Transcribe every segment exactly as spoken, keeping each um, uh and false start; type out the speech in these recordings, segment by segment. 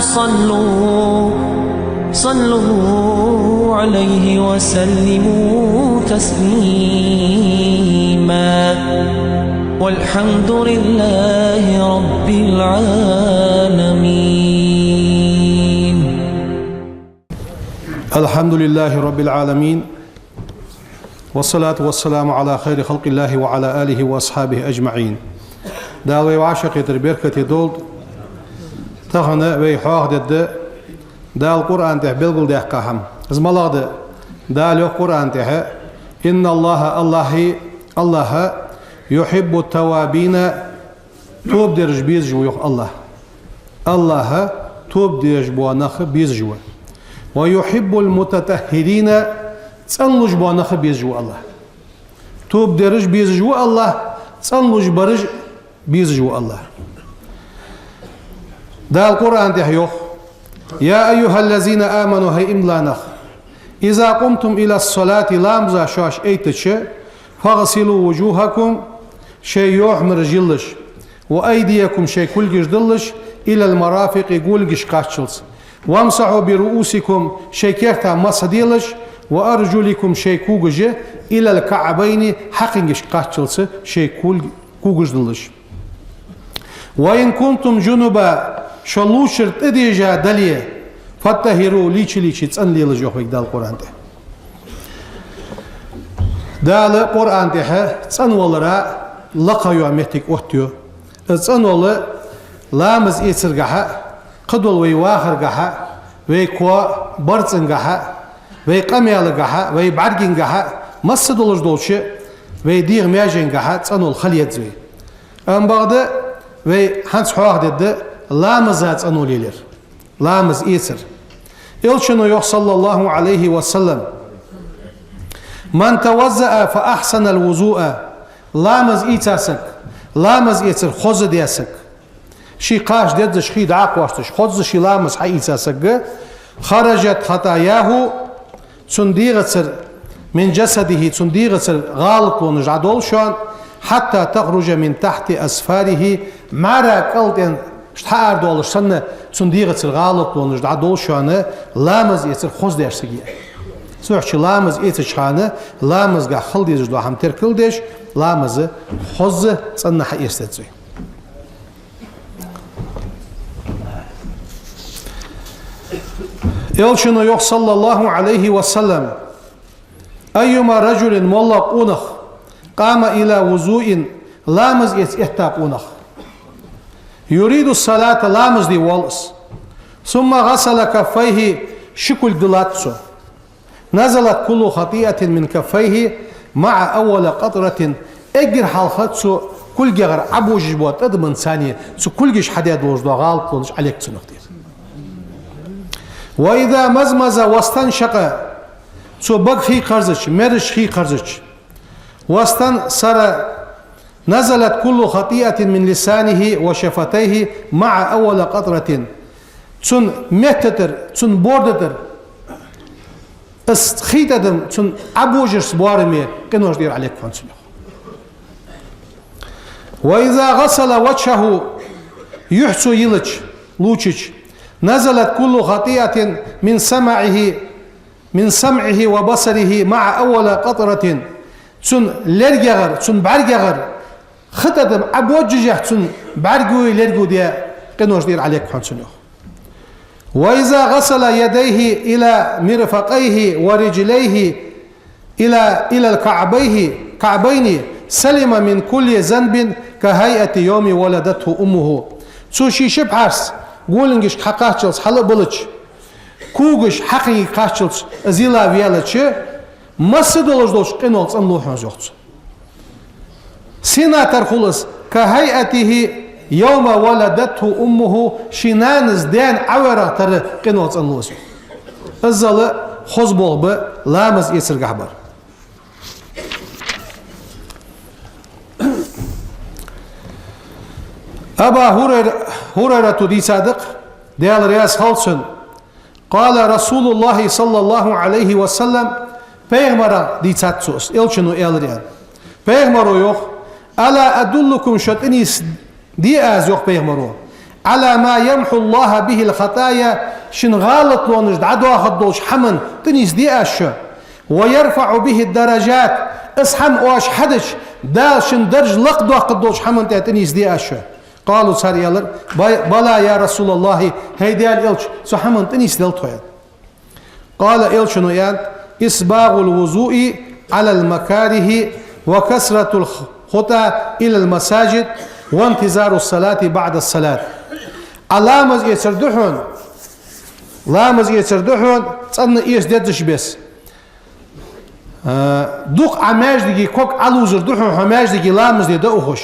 صلوا صلوا عليه وسلموا تسليما. والحمد لله رب العالمين. الحمد لله رب العالمين. والصلاة والسلام على خير خلق الله وعلى آله وأصحابه أجمعين. Дала вай вӀашагӀкхетар беркате долда. Тахан вай хьоахадергда Дала Къуръан тӀа белгалдаьккха хӀама. Из малагӀа да? Дала йоах Къуръан тӀа: إن الله, АллахӀ, АллахӀ, يحب التوابين, тоба дераш безаш ва, йоах АллахӀ. АллахӀ тоба деш бола нах безаш ва. ويحب المتطهرين, цӀенлуш бола нах безаш ва АллахӀ. Тоба дераш безаш ва АллахӀ, цӀенлуш бараш безаш ва АллахӀ. Дала Къуръан тӀа йоах: يا أيها الذين آمنوا, хӀай иман дилла нах, إذا قمتم إلى الصلاة, ламаза шоаш эттача, فاغسلوا وجوهكم, шоай йохамараш йиллалаш, وأيديكم, шоай кулгаш диллалаш, إلى المرافق, гулгашка кхаччалца, وامسحوا برءوسكم, шоай керта масхь делаш, وأرجلكم, шоай когаш, إلى الكعبين, хьакъингашка кхаччалца шоай кулг-, когаш диллалаш. وإن كنتم جنبا, шо лувчар тӀадежа дале, فاطهروا, лийча-лийча цӀенлелаш, йоах вайга Дала Къуръан тӀа. Дала Къуръан тӀа цӀенвалара лакхаваь моттиг оттаю. Из цӀенвала ламаз эцаргахьа, кхыдола вай вахаргахьа, вай коа барзкъангахьа, вай къамаьлагахьа, вай бӀаргагахьа, масса долаш долча вай дегӀа маьженгахьа цӀенвала хила еза вай. Амма бакъда вай хӀанз хьоахадергда ламаза цӀенвала лелар, ламаз эцар. Элчано йоах, صلى الله عليه وسلم: من توضأ فأحسن الوضوء, ламаз ийца саг, ламаз эцар хоза даь саг, ший кхача дезаш хий дӀакхоачаш, хоза ший ламаз хьаийца саг, خرجت خطاياه, цун дегӀацара, من جسده, цун дегӀацара гӀалатлонаш дӀадолаш шоана, حتى تخرج من تحت أظفاره, мӀара кӀалтӀен хьаарадолаш санна, цун дегӀацара гӀалатлонаш дӀадолаш шоана, ламаз эцар хоза даьча сага. Цудухьа ламаз эцача хана ламазгахьа хила дезаш дола хӀама теркалдеш, ламаз хоза, цӀена хьаэца деза вай. Элчано йоах, صلى الله عليه وسلم: أيما رجل, моллагӀа къонах, قام إلى وضوء, ламаз эца этта къонах, يريد الصلاة, ламаз де воал из, ثم غسل كفيه, ши кулг диллад цо, نزلت كل خطيئة من كفيه مع أول قطرة, эггара хьалха цу кулгагара Ӏобожаш бола тӀадаман цани цу кулгаш хьадаь долаш дола гӀалатлонаш Ӏолег цунах тӀера. وإذا مضمض واستنشق, цо бага хий кхарзача, мераж хий кхарзача, واستنثر نزلت كل خطيئة من لسانه وشفتيه مع أول قطرة. Цун меттатара, цун бордатара, из хий тӀадам цун Ӏобожарца боараме къинош тӀера Ӏолег хьона цунах. وإذا غسل وجهه, юхь цо йиллача, лувчача, نزلت كل خطيئة من سمعه من سمعه وبصره مع أول قطرة. Цун лергагара, цун бӀаргагара хий тӀадам Ӏобожжехь цун бӀарго, лерго де къинош тӀера Ӏолег хьона цунах. وإذا غسل يديه إلى مرفقيه ورجليه إلى إلى الكعبيه كعبين سلم من كل ذنب كهيئة يوم ولدته أمه. Цо ший ши пхьарс голенгашка хьакхаччалца хьала а биллача, когаш хьакхийга кхаччалца из йила ваьлча, масса долаш долча къинойх цӀенлу хьона из, йоах цо. Сенна тара хул из? كهيئته يوم ولدته أمه, ший нанас даьна Ӏоварах тара къинойх цӀенлу из, йоах. Иззал хоза болх ба ламаз эцаргахьа бар. Аба Хурайра-, Хурайрата дийцад-кх, Даьла раьза хилва цунна: قال رسول الله صلى الله عليه وسلم, пайхамара дийцад цо из, элчано аьлар аьнна. Пайхамаро йоах: ألا أدلكم, шо тӀанийсде аз, йоах пайхамаро, على ما يمحو الله به الخطايا, шун гӀалатлонаш дӀадоахаргдолча хӀаман тӀа нийсде аз шо. ويرفع به الدرجات, из хӀама оаш хьадича, Дала шун дарж лакхдоаккхаргдолча хӀаман тӀа тӀа нийсде аз шо. قالوا, цар аьлар: بلى يا رسول الله, хӀай Даьла Элча, цу хӀаман тӀа нийсденнад тхо, аьнна. قال, Элчано аьннад: إسباغ الوضوء على المكاره وكثرة الخطى إلى المساجد وانتظار الصلاة بعد الصلاة. Ӏа ламаз эцар да хьона, ламаз эцар да хьона, цӀена эца дезача беса. Э, дукха Ӏа маьждиге ког Ӏалувзар да хьона, хьо маьждиге ламаз де даухаш.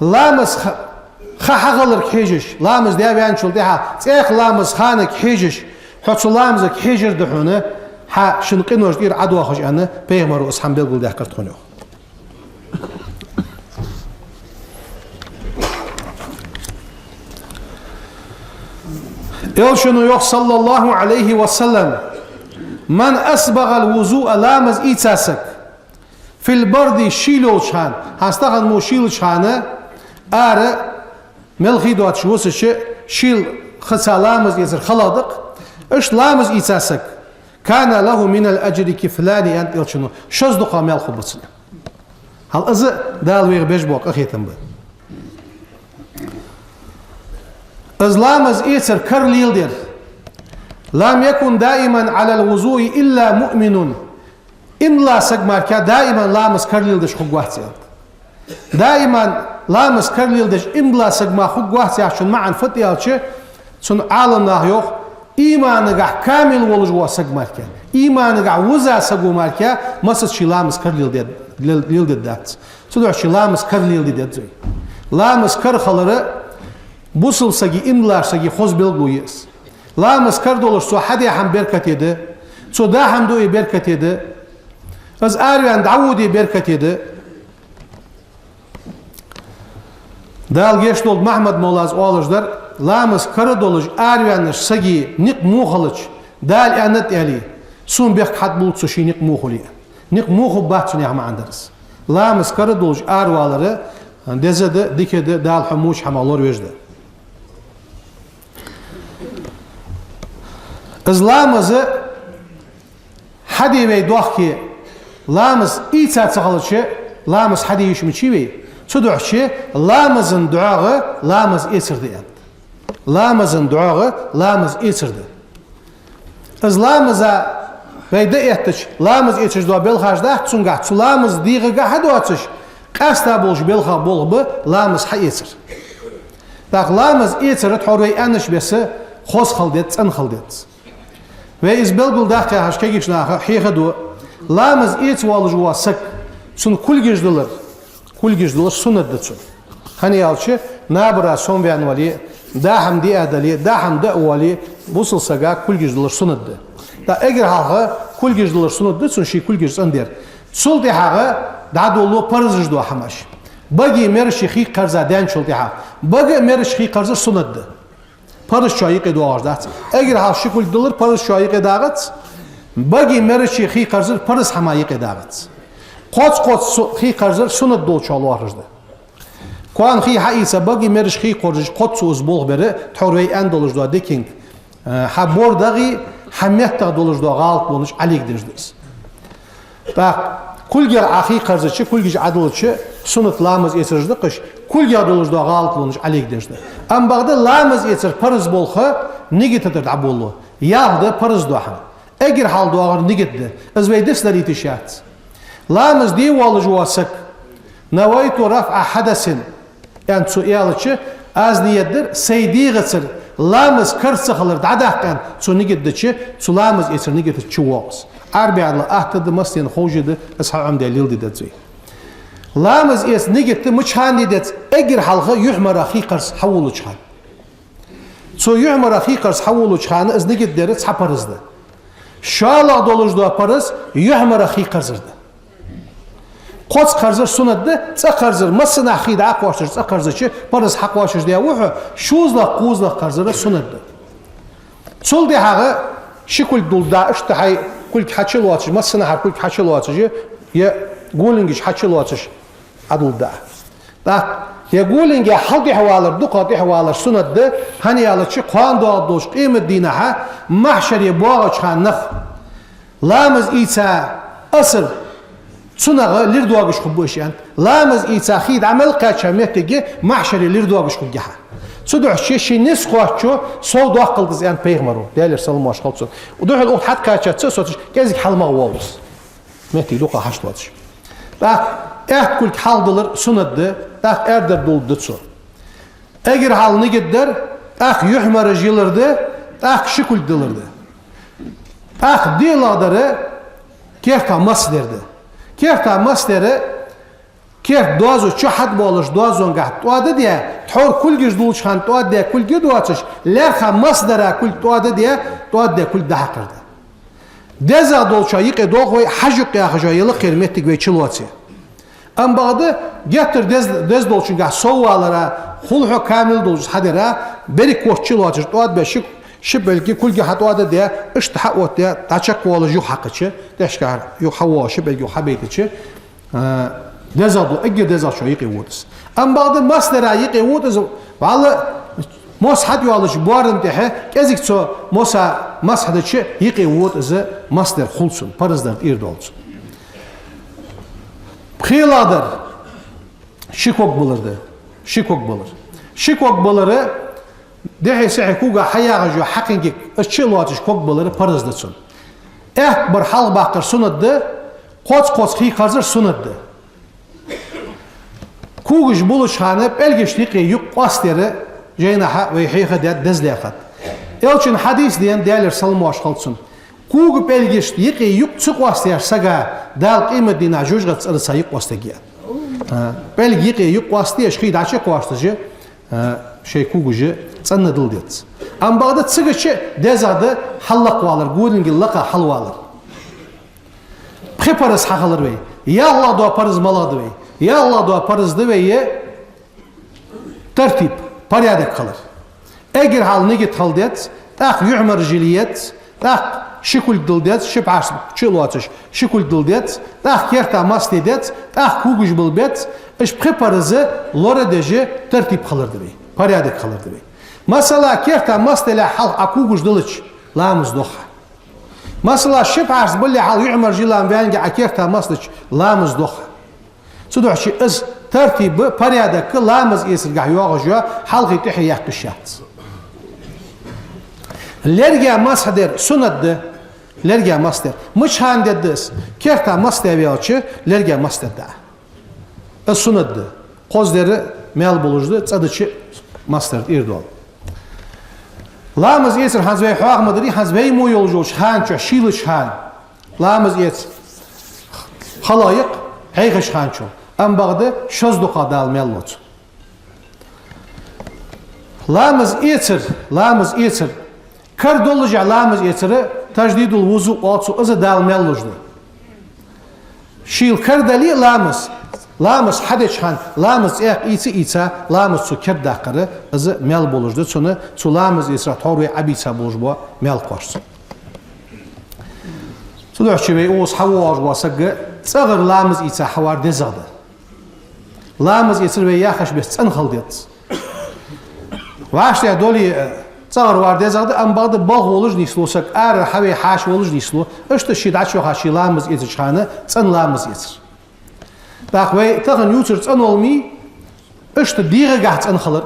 Ламаз ха-, ха хьахиларга хьежаш, ламаз даь ваьнначул тӀехьагӀа, цӀаькха ламаз ханага хьежаш, хьо цу ламазага хьежар да хьона, хьа шун къинош тӀера Ӏадоахаш, аьнна, пайхамаро из хӀама белгалдаьккхар тхона, йоах. Элчано йоах, صلى الله عليه وسلم: من أسبغ الوضوء, ламаз ийца саг, في البرد, шийла йолча хана, хӀанз тахан мо шийлача хана, ара мелхий доацаш вусача, шийла хица ламаз эцар халагӀа да-кх, иштта ламаз ийца саг, كان له من الأجر كفلان, аьннад Элчано, шозза дукха маьл хургба цунна. Хьал из Дала вайга беш бола къахетам ба. Из ламаз эцар кара леладер. لم يكن دائما على الوضوء إلا مؤمن. Иман дола саг мара даиман ламаз кара леладеш хургвац, аьннад. Даиман ламаз кара леладеш иман дола саг мара хургвац яхачун маӀан фуд аьлча, цун Ӏаламнаха йоах, иманагахь камил волаш вола саг мара, иманагахь вуза саго мара массаза ший ламаз кара леладе-, лел-, леладергдац. Цудухьа ший ламаз кара леладе деза вай. Ламаз кара хилар бусалба сага, иман долча сага хоза белгало я из. Ламаз кара долаш цо хьаде хӀама беркате да, цо да хӀама дуӀе беркате да, из араваьнна дӀаводе беркате да. Дала гешт долда, Махьмад-моллас оалаш дар: ламаз кара долаш араваьннача сага никъ во хилча, Дала аьннад аьле, сона бехк хьатӀабуллац цо ший никъ во хуле. Никъ во хургбац цун яха маӀан дар из. Ламаз кара долаш аравалар деза да, дика да, Дала хьо воча хӀамах лоравеш да. Из ламаз хьаде вай дохке, ламаз ийца ца хилча, ламаз хьаде йиш ма яций вай. Цудухьа ламаза духьа ламаз эцар да, аьннад. Ламаза духьа ламаз эцар да. Из ламаза вай дӀаэттача, ламаз эцаш дола белхаш дац цунгахь, цу ламаза дегӀагахьа доацаш, къаьста болаш белха болх ба ламаз хьаэцар. ТӀаккха ламаз эцар тхьовра вай аьннача беса хоза хила деза, цӀена хила деза. Вай из белгалдаккха яхаш кагийча наха хьехаду, ламаз эца воаллаш вола саг, цун кулгаш далар, кулгаш далар суннат да цун. ХӀана аьлча, набара сомаваьнна вале, да хӀама диа дале, да хӀама даа воале, бусалба сага кулгаш далар суннат да. ТӀаккха эггара хьалха кулгаш далар суннат да цун, ший кулгаш цӀендар. Цул тӀехьагӀа дӀадолалу парзаш дола хӀамаш. Баги мераши хий кхарза даьнначул тӀехьагӀа. Бага а мераши хий кхарзар суннат да. Парзачоа юкъе доагӀаш дац. Эггара хьалха ши кулг далар парзачоа юкъе дагӀац. Баги мераши хий кхарзар парз хӀамаца юкъе дагӀац. Кхозза-кхозза су-, хий кхарзар суннат долчоа лоархӀаш да. Кхоана хий хьаийца, баги мераши хий кхорзаш, кхозза су из болх бер, тхьовра вай аьнна долаш дола диканга, э, хьа бор дагӀе, хьа меттах долаш дола гӀалатлонаш Ӏолега дезаш да из. ТӀаккха кулгех Ӏа хий кхарзача, кулгаш Ӏодиллача, суннат ламаз эцараш да-кх уж, кулгех долаш дола гӀалатлонаш Ӏолега дезаш да. Амма бакъда ламаз эцар парз болх нигат тӀара дӀаболалу. Ялх да парз дола хӀама. Эггара хьалха доагӀар нигат да. Из вай дицдаьлийта йиш яц. Ламаз де воаллаш вола саг, نويت رفع حدث, аьнна цо аьлча, аз ният дир сай дегӀацара ламаз кара ца хилар дӀадаккха, аьнна цо нигат дича, цу ламаз эцара нигатаца чувоагӀа из. Ӏарбий аьлча, атта да, массанена ховш да, из хьаӀомадаь леладе деза вай. Ламаз эца нигат мича хана де деза? Эггара хьалха юхьмара хий кхарза хьаволалуча хана. Цу юхьмара хий кхарза хьаволалуча хана из нигат дар цхьа парз да. ШоллагӀа долаш дола парз юхьмара хий кхарзар да. Кхозза кхарзар суннат да, цкъа кхарзар, массанахьа хий дӀакхоачаш, цкъа кхарзача парз хьакхоачаш даь ва хьо, шозлагӀа, кхозлагӀа кхарзар суннат да. Цул тӀехьагӀа ши кулг дулда, иштта хьай кулг хьачулоацаш, массанахьара кулг хьачулоацаш, е гулингаш хьачулоацаш Ӏодулда. ТӀаккха Е гулинге хьалтӀехвалар, дукха тӀехвалар суннат да, хӀана аьлча кхоана доагӀаш долча къематдийнахьа, махьшаре боагӀача хана нах ламаз ийца асар цунах лир доагаш хургба уж, аьннад. Ламаз ийца хий дӀа мел кхаьча моттиге махьшаре лир доагаш хургья хьа. Цудухьа ший низ кхоачачо сов доаккхалда из, аьннад пайхамаро, Даьлера салам-моаршал хилда цунна. Духьал укх хьатӀакхаьчача а соцаш кӀезига хьалмагӀа воалл из. Метте дукха хьашт лоацаш. ТӀаккха аьтта кулг хьалха далар суннат да, тӀаккха аьрдар дулда цо. Эггара хьалха нигат дар, тӀаккха юхьмараш йилар да, тӀаккха ши кулг далар да. ТӀаккха диълагӀдар керта масхь дар да. Керта масхь дар, керта доазув чу хьатӀабоалаш доазонгахьа тӀоа да де, тхьовра кулгаш дуллача хана тӀоа де кулг доацаш, лаьрхӀа масхь дара кулг тӀоа да де, тӀоа де кулг дӀахьакхар да. ДезагӀа долчоа юкъе доагӀа вай хьаж-юкъ яхаш йола лакхера моттиг вай чулоаце. Амма бакъда геттара дез-, деза долчунгахьа соввалара, хул хьо камил долча хьадера, берригаш чулоацаш тӀоа да бе ши, ши пӀелг кулга хьатӀоа да де, иштта хьаотта де, дӀачакхвоалаш юха хьакхача, тӀехьашкахьа юха хьавоагӀа ши пӀелг юха хьабайтача, а, дезагӀа до, эггара дезагӀчоа юкъе вода из. Амма бакъда масхь дара юкъе вода из, валлахӀи, мос хьатӀайоалача боарам тӀехьа кӀезига цо моса масхь дича юкъе вода из, масхь дар хул цунна, параз дар тӀера доал цунна. ПхелагӀдар ши ког балар да. Ши ког балар. Ши ког балар, дехьа-сехьа кога хьаяхаш йола хьакхин гик, из чулоацаш ког балар параз да цунна. Аьтта бар хьалха баккхар суннат да, кхоз-кхоз хий кхарзар суннат да. Когаш булача хана пӀелгашта юкъе юкъ къоастадар жайнашка вай хьехадаьд, деза лаьхад. Элчан хьадис да, Даьлера салам-моаршал хилда цунна. Кога пӀелгашта юкъе юкъ ца къоастаяьча сага Дала къематдийнахьа жожагӀатен цӀераца юкъ къоастаргья. А, пӀелг юкъе юкъ къоастаеш, хий дӀачакхвоасташ, а, шоай когаш цӀена дала деза. Амма бакъда цигача дезагӀа да хьаллакхвалар, гулинге лакха хьалвалар. Пхи параз хьахилар вай. ЯлхлагӀа дола параз малагӀа да вай? ЯлхлагӀа дола параз да вай тартиб, порядок хилар. Эггара хьалха нигат хила деза, тӀаккха юхьмараш йила еза, тӀаккха ши кулг дала деза, ши пхьарс чулоацаш ши кулг дала деза, тӀаккха керта масхь де деза, тӀаккха когаш бала беза, уж пхи параз лорадеш тартиб хилар да вай, порядок хилар да вай. Масала, керта масхь далехьа хьалха Ӏа когаш дилча, ламаз доагӀа хьа. Масала, ши пхьарс балалехьа хьалха юхьмараш йила ваьннге Ӏа керта масхь дича, ламаз доагӀа хьа. Цудухьа из тартиб, порядок ламаз эцаргахьа йоагӀаш я, хьалхеи тӀехьеи яьккхаш яц. Лерга масхь дар суннат да, лерга масхь дар. Мича хана дергда из? Керта масхь де ваьлча, лерга масхь дергда. Из суннат да. Кхоздаьр маьл болаш да, цӀадича масхь дар тӀера доал. Ламаз эцар хӀанз вай хьоахадаьд, хӀанз вай мо йолаш йолча хана чу, шийлача хана. Ламаз эца хала я-кх хьехача хана чу. Амма бакъда шозза дукха Дала маьл лу цунна. Ламаз эцар, ламаз эцар. Кара доллашехь ламаз эцар, таждидул вузу оал цох, из Дала маьл луш да. Шийла кара дале а ламаз, ламаз хьадеча хана, ламаз цӀаькха ийца а ийца, ламаз цо кердадаккхар, из маьл болаш да цунна, цу ламаз эцарах тхьовра вай Ӏобийца болаш бола маьл кхоач цунна. Цудухьа вай укхаза хьавоагӀаш вола саг цӀагӀара ламаз ийца хьавар дезагӀа да. Ламаз эцар вай яхача беса цӀена хила деза. ВӀаштӀехьа дале а цӀагӀара вар дезагӀа да, амма бакъда балха волаш нийслу саг, арара хьавена хьаша волаш нийслу, иштта ше дӀачуваха ше ламаз эцача хана цӀена ламаз эцар. ТӀаккха вай тахан ювцар цӀена волга ма йий, иштта дегӀагахьа цӀена хилар.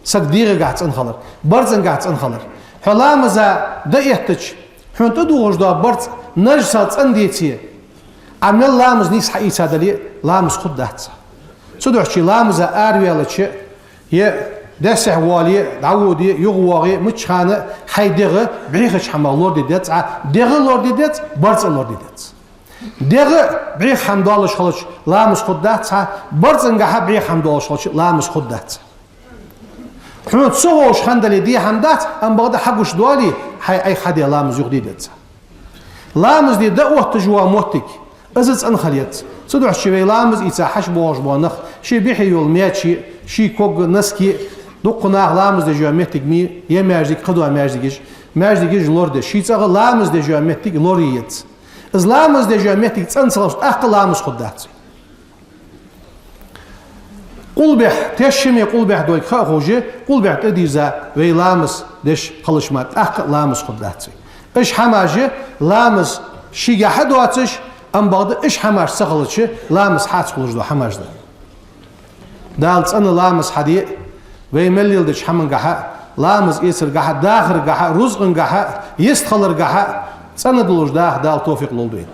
Саг дегӀагахьа цӀена хилар, барзкъангахьа цӀена хилар. Хьо ламаза дӀаэттача, хьона тӀадувхаш дола барзкъа нажасах цӀена деце, Ӏа мел ламаз нийса хьаийца дале а, ламаз хургдац. Цудухьа ламаза араваьлча, е десехь воале, дӀаводе, юхавоагӀе, мичча хана хьай дегӀ бӀехача хӀамах лораде деза, Ӏа дегӀ а лораде деза, барзкъа а лораде деза. ДегӀ бӀеха хӀама долаш хилча, ламаз хургдац хьа, барзкъангахьа бӀеха хӀама долаш хилча, ламаз хургдац. Хьона ца ховш хинна дале, де хӀама дац, амма бакъда хьагуш доале, хьай Ӏайха хьаде ламаз юхаде деза. Ламаз де дӀаотташ вола моттиг, из цӀена хила еза. Цудухьа вай ламаз ийца хьачубоагӀаш бола нах, ший бихьа йола маьчи, ший ког, носки, дукха наха ламаз деш йола моттиг ма йий, е маьждиг, кхыдола маьждигаш, маьждигаш лораде, ший цӀагӀа ламаз деш йола моттиг лорае еза. Из ламаз деш йола моттиг цӀена ца хилча, тӀаккха ламаз хургдац. Къулбехьа, тешаме къулбехьа долга ха а ховш, къулбехьа тӀадийрза вай ламаз деш хилча мара, тӀаккха а ламаз хургдац вай. Уж хӀамаш, ламаз шийгахьа а доацаш, амма бакъда уж хӀамаш ца хилча, ламаз хьаца хулаш дола хӀамаш да. Дала цӀена ламаз хьаде а, вай мел леладеча хӀамангахьа а, ламаз эцаргахьа а, дахаргахьа а, рузкъангахьа а, йистхиларгахьа а цӀена долаш даха Дала тофикъ лолда вайна.